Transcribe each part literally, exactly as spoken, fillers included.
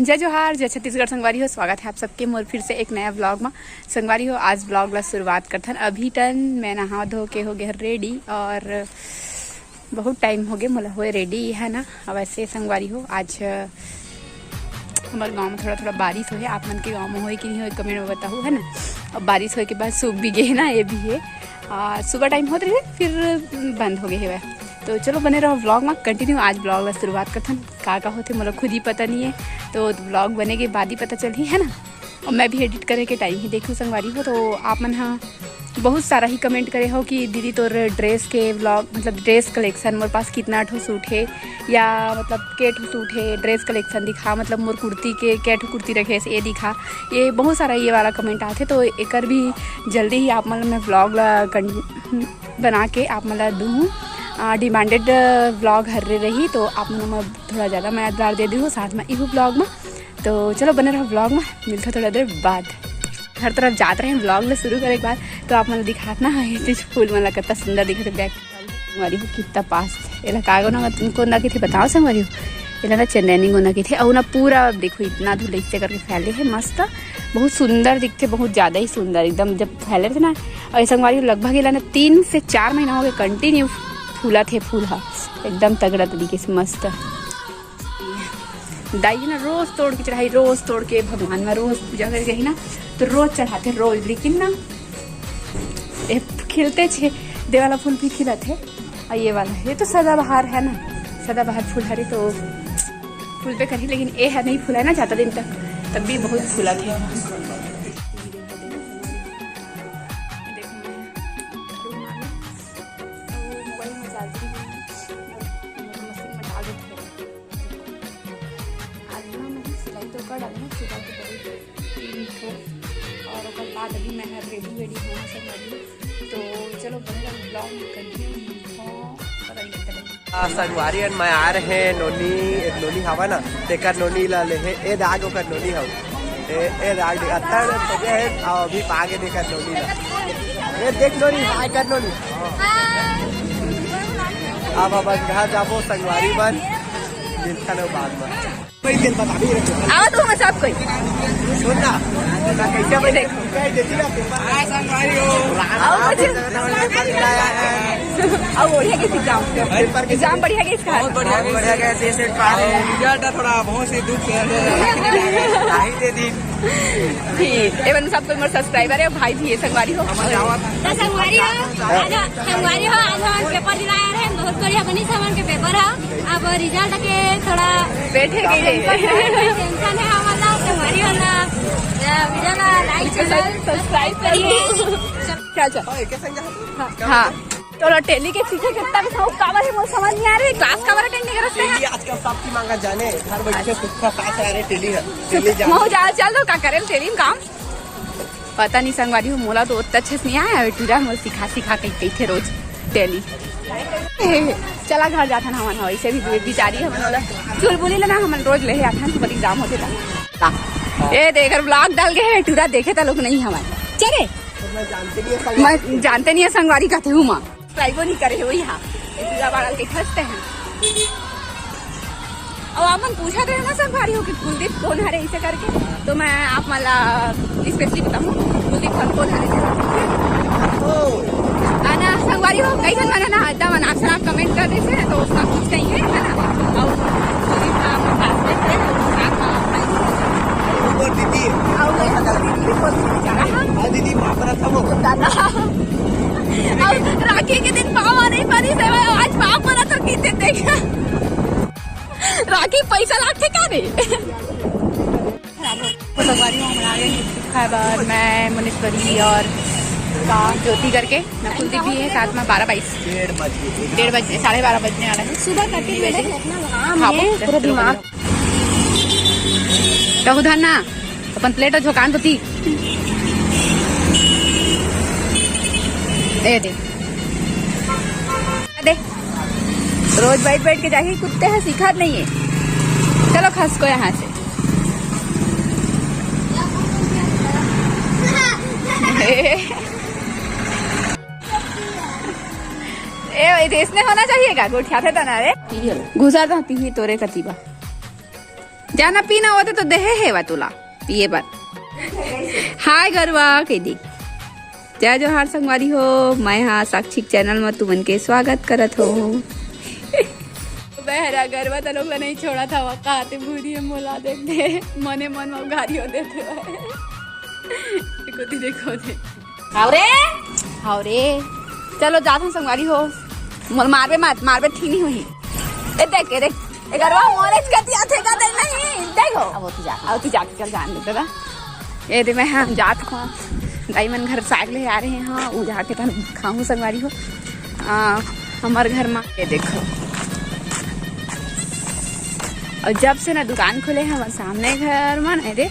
जय जोहार, जय छत्तीसगढ़ संगवारी हो, स्वागत है आप सबके मोर फिर से एक नया व्लॉग में। संगवारी हो, आज व्लॉग ला शुरुआत करथन। अभी टन मैं नहा धो के हो गए रेडी और बहुत टाइम हो गए मोला होए रेडी, है ना। अब ऐसे संगवारी हो, आज हमर गांव में थोड़ा थोड़ा बारिश होए, आप मन के गांव में होए कि नहीं होए, कमेंट में बताहू, है ना। अब बारिश होए के बाद सूख भी गए ना, ये भी है। आ, सुबह टाइम होत रहे, फिर बंद हो गए हे। तो चलो, बने रहो व्लॉग में कंटिन्यू। आज व्लॉग ला शुरुआत करथन, का का होथे मोला खुद ही पता नहीं है, तो व्लॉग बने के बाद ही पता चलही, है ना। और मैं भी एडिट करे के टाइम ही देखूँ संगवारी हो, तो आप मन हा बहुत सारा ही कमेंट करे हो कि दीदी तोर ड्रेस के व्लॉग, मतलब ड्रेस कलेक्शन, मोर पास कितना ठो सूट है या मतलब के ठो सूट है, ड्रेस कलेक्शन दिखा, मतलब मोर कुर्ती के के ठो कुर्ती रखे से ये दिखा, ये बहुत सारा ये वाला कमेंट आथे। तो एकर भी जल्दी ही आप मन मैं व्लॉग ला कन- बना के आप मन ला दूँ। डिमांडेड व्लॉग हर रे रही, तो आप मन मैं थोड़ा ज़्यादा मया दुलार दे दूँ साथ में इहू व्लॉग में। तो चलो बने रहो व्लॉग में, मिलता थोड़ा देर बाद। हर तरफ जात रहे व्लॉग ले शुरू करे के बाद, तो आप मन दिखात ना है ये चीज फूल मन ला कितना सुंदर दिखत है। बैक वाली हो कितना पास, एला का गोना तुमको ना किथे बताओ संगवारी हो, एला ना चंदैनी गोना किथे। और ना पूरा देखो इतना धूल ऐसे करके फैले है, मस्त बहुत सुंदर दिखते, बहुत ज्यादा ही सुंदर एकदम जब फैले थे ना। और संगवारी हो लगभग एला ना तीन से चार महीना हो गए कंटिन्यू फूला थे फूल हा, एकदम तगड़ा तरीके से मस्त। दाई है ना रोज तोड़ के चढ़ाई, रोज तोड़ के भगवान में रोज पूजा करे जाही ना, तो रोज चढ़ाते रोज। लेकिन ना ये खिलते छे, दे वाला फूल भी खिलत है। और ये वाला, ये तो सदाबहार है ना, सदाबहार फूल हरे तो फूल पे करही, लेकिन ये है नहीं फूला है ना ज्यादा दिन तक, तब भी बहुत फूला थे। देखो मैं मोबाइल में चार्जिंग मशीन में डाल देते हैं। आलना नहीं सिलाई तो कर डालना, सिलाई तो करी तीन ठो। और ओकर बाद अभी मैं हर रेडी वेडी होना सब वाली। तो चलो बने रहो व्लॉग में कंटिन्यू। पता नहीं कब तक। आ, संगवारी अन मैं आ रहे हैं नोनी, एक नोनी हवा ना, तेकर नोनी ला ले है, ए दाग ओकर नोनी हव। ए, ए दाग देख, अत्ता ना सजे है, आओ अभी पागे देकर नोनी ला। ए देख नोनी, हाय कर नोनी। अब अब घर जाबो संगवारी मन, मिलता ना बाद में। आओ तो हम सब कोई। सुन ना, ना कैसे भाई देखो। आओ मुझे। आओ बढ़िया के एग्जाम। एग्जाम बढ़िया के इसका। बहुत बढ़िया के। बढ़िया के, जैसे पास है। रिजल्ट थोड़ा बहुत से दुख है। नहीं दे दी। ठीक, एवन सब कोई मोर सब्सक्राइबर है, भाई भी है, संगवारी हो। तो संगवारी हो, आज संगवारी हो, आज हम पेपर दिलाए रहे, बहुत बढ़िया बनी हमन के पेपर है। अब रिजल्ट के थोड़ा बैठे गए। टेंशन है हमारा, संगवारी वाला। वीडियो ला लाइक, चैनल सब्सक्राइब करिए। क्या चल? हाँ। थोड़ा टेली के सीखे कितना भी शौक काबर है, मोर समझ नहीं आ रही, क्लास काबर अटेंड नहीं करते हैं। टेली आजकल सबकी मांगा जाने, घर बैठे सुख का साथ आ रहे, टेली है। टेली जान। मऊ जा, चल दो, का करे टेली में काम। पता नहीं संगवारी हो, मोला तो ओतना अच्छे से नहीं आया, टूरा मोला सिखा सिखा के कहिथे रोज टेली। चला घर जाथन हमन, हो इसे भी बिचारी हमन ओला चुलबुली लेना, हमन रोज ले आथन, पर एग्जाम होते ता। ए देख, अगर ब्लॉग डाल के है टूरा देखे ता लोग नहीं हमन। चले। मैं जानते नहीं है संगवारी। मैं जानते नहीं है संगवारी कहते हूँ माँ। ट्राई वो नहीं करे हो यहाँ। टूरा बाड़ल के खसते हैं। अब आप मन पूछत रहे ना संगवारी हो कि कुलदीप कौन हरे इसे करके, तो मैं आप मन ला स्पेशली बताऊँ कुलदीप हम कौन हरे। आना संगवारी हो, कई झन मन ना एकदम अनाप शनाप कमेंट कर देथे, तो उसका कुछ नहीं है, है ना? और कुलदीप का हम क्लासमेट है, साथ में भाई। वो दीदी। और वो दीदी, वो दीदी बेचारा, हाँ। हाँ, दीदी, माफ रखा वो। दादा। और राखी के दिन पाँव नहीं पड़ी से, आज पाँव पड़ा तो किते देखा। राखी पैसा लागथे का रे? संगवारी हो, हमन आ गए गुपचुप खाए बर, मैं, मुनीश्वरी और का ज्योति करके, ना कुलदीप भी है साथ में। बारह बाईस, डेढ़ बजे, साढ़े बारह बजने वाला है। सुबह करके बेटा इतना घाम हाँ, है, बहुत पूरा दिमाग। कहू धन ना, अपन प्लेट झोकान तो ती। ए दे। दे। रोज बैठ बैठ के जाही, कुत्ते हैं, सीखत नहीं है। चलो खसको यहाँ से। ए, ए, ऐसने होना चाहिए का? गोठिया थे तना रे। घुसा था पीही तोरे कतीबा। जाना पीना होते तो देहे हेवा तुला पिए बर। हाय गरवा कह दी। जय जोहार संगवारी हो, मैं हा साक्षी चैनल में तुमन के स्वागत करत हो। बहरा गरवा त लोग ला नहीं छोड़ा था, वका आते भूरी मोला देख दे, मने मन में गारी हो देते। देखो दी, देखो दे। हाव रे, हाव रे। चलो जात हन संगवारी हो। मोर मारबे मत, मारबे ठीक नहीं होही। ए देख, ए देख। ए गरवा मोरेच कति आथे का दे नहीं। देखो। अब तू जा। अब तू जा, चल जान दे दादा। ए दे मैं हम जात हूँ। दाई मन घर साग ले आ रहे हैं। हाँ, वो जाके तन खाऊं संगवारी हो। आ, हमार घर में ये देखो। और जब से ना दुकान खुले हैं, हमारे सामने घर में ना, ए दे,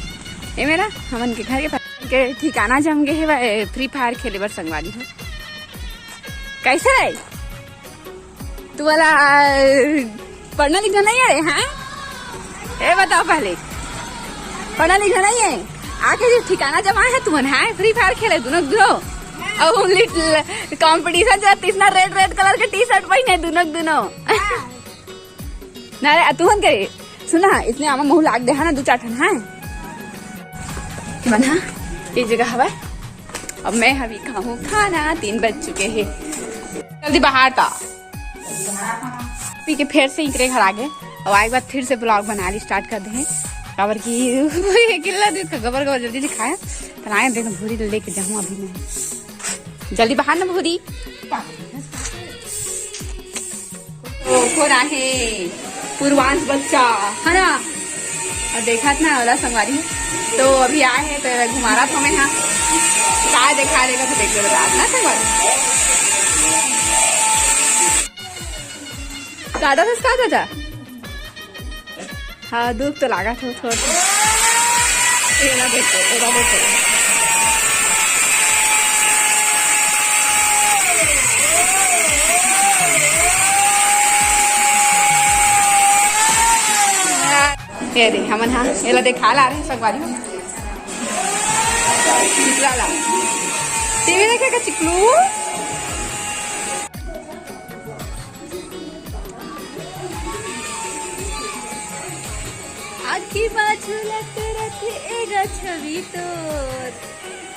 ये मेरा, हमन के घर के पास के ठिकाना जम गए है, फ्री फायर खेले बर संगवारी हो। कैसे है? तू वाला, आ, पढ़ना लिखना नहीं है, हाँ? ए बताओ पहले, पढ़ना लिखना नहीं है? आके जो ठिकाना जमा है तुमन, हाँ? फ्री फायर खेले दोनों, दोनों। और लिटिल कंपटीशन जो तीसरा रेड, रेड कलर के टी शर्ट पहने दोनों, दोनों। ना रे, तुमन के सुना, इसने आमा महू लाग दे, हाँ ना, दो चार ठन, हाँ? बना, ये जगह हवा। अब मैं हवी खाऊं खाना, तीन बज चुके हैं। जल्दी बाहर था। पी के फिर से इकरे घर आ गए। अब आए के बाद फिर से ब्लॉग बनाए स्टार्ट कर दे हैं। काबर की ये किल्ला दूध का गबर गबर जल्दी दिखाया। तो आए देखो भूरी लेके जाऊँ अभी मैं। जल्दी बाहर ना भूरी। तो कोन आहे? पूर्वांश बच्चा, है ना? और देखा ना वाला संगवारी। तो अभी आए हैं तो घुमारा था मैं, हाँ। का देखा रहेगा तो देख लो, बता ना संगवारी। दादा से का दादा? हाँ, दुख तो लागा था थोड़ा। एला देखो, एला देखो। ये दे, हमन हा, एला देखा ला रहे संगवारी हो। चिकला ला। टीवी देखे का चिकलू? आखी बाजू लग रखे एगा छवि तोर,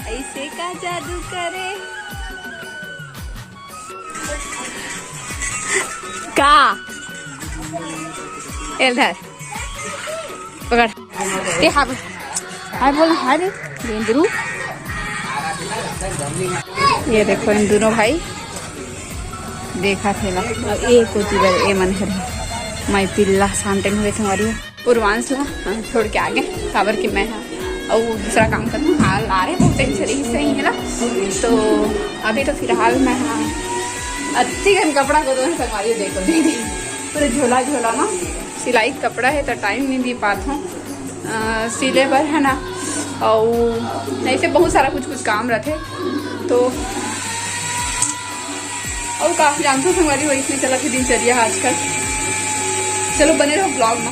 ऐसे का जादू करे। का? एल धर। पकड़। ते हाय, हाय बोल, हाय रे, बेंदरू। ये देखो इन दोनों भाई देखा थे ला। अब एक होती बार ए मन हरे। मैं पिल्ला शाम टाइम हुए थे हमारी। पूर्वांश ला, हाँ, छोड़ के आ गए, काबर कि मैं, हाँ, और दूसरा काम करूँ, हाल आ रहे, बहुत टाइम से रही सही है ना। तो अभी तो फिलहाल मैं, हाँ, अति घन कपड़ा को दोनों संगवारी देखो, दीदी, पूरे झोला झोला ना, सिलाई कपड़ा है तो टाइम नहीं दे पात हूँ, अ, सिले बर है ना, और ऐसे बहुत सारा कुछ कुछ काम रहते, तो और काफी जानते हो संगवारी हो, इसमें चला के दिनचर्या आजकल। चलो बने रहो ब्लॉग में।